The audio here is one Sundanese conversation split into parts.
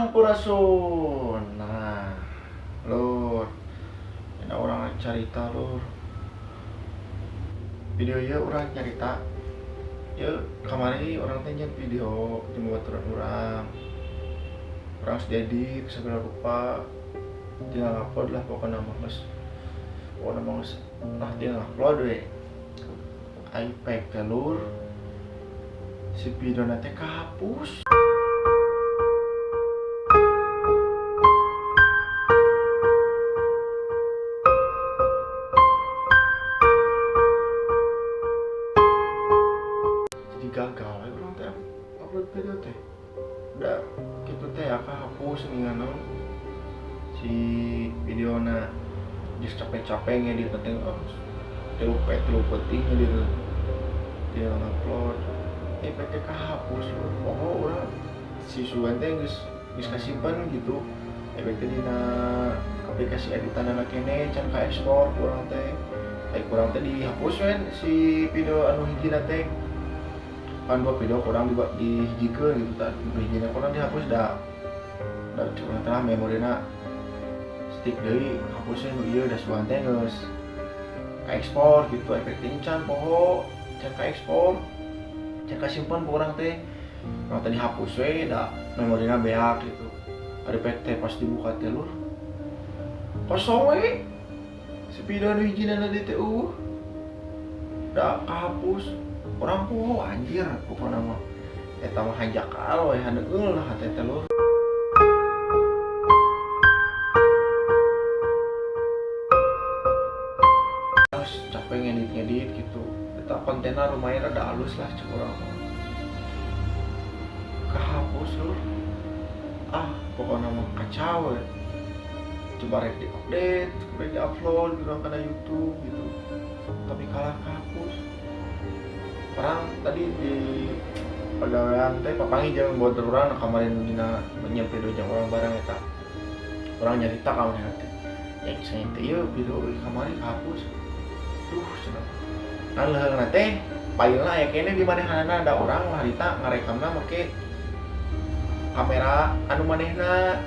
Sampurasun. Nah, lur, ini orang carita lur. Video ieu urang nyarita. Ieu kamari urang teh nyeun video jeung babaturan urang. Urang geus diedit segala rupa. Tinggal upload lah pokona mah geus. Pokona mah geus lah tinggal upload we. iPad teh lur. Si videona teh kahapus. Jadi gagal we urang teh upload video teh. Udah kitu teh ya kahapus ningan naon si videona geus capek-capek ngedit teh tilu peuting ngedit tinggal ngupload efeknya kahapus lur. Pokok urang si sugan teh geus kasimpen gitu efeknya dina aplikasi editanana keneh can kaekspor urang teh. Kurang teh dihapus we si video anu hijina teh. Kan dua video kurang dihijikeun gitu tah. Hijina kurang dihapus da curang teh memorina stick deui hapusnya nu ieu da sugan teh geus kaekspor gitu efeknya can poho can kaekspor can kasimpen ku urang teh. Urang teh dihapus we da memorina beak gitu. Ari teh pas dibuka teh lur kosong we si video anu hijina deui teh da kahapus. Urang poho anjir pokona mah eta mah hanjakal we haneul lah hate teh lur. Terus capek ngedit-ngedit gitu. Eta kontenna lumayan rada halus lah cek urang mah. Kahapus lur. Ah, pokona mah kacau we. Coba rek di-update, rek di-upload urang kana YouTube gitu. Tapi kalah kahapus. Orang tadi di pagawean teh papanggih jeung batur urang kamarin dina nyampe video jeung urang bareng eta. Urang nyarita ka manehna teh. Ya saya teh ieu video kamari kahapus. Duh cenah. Kan leuheungna teh filena aya keneh di manehanana da urang harita ngarekamna make kamera anu manehna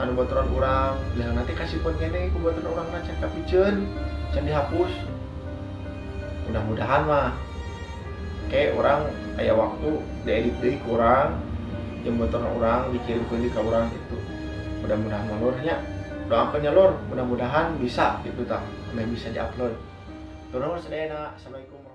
anu baturan urang. Leuheungna teh kasipun keneh ku baturan urangna can kapiceun, can dihapus. Mudah-mudahan mah kayak orang aya waktu diedit deui ku urang jeung baturan urang dikirimkeun deui ka urang gitu. Mudah-mudahan mah lur nya, doakeun nya lur, mudah-mudahan bisa gitu tah, meh bisa diupload. Turun sadayana. Assalamualaikum.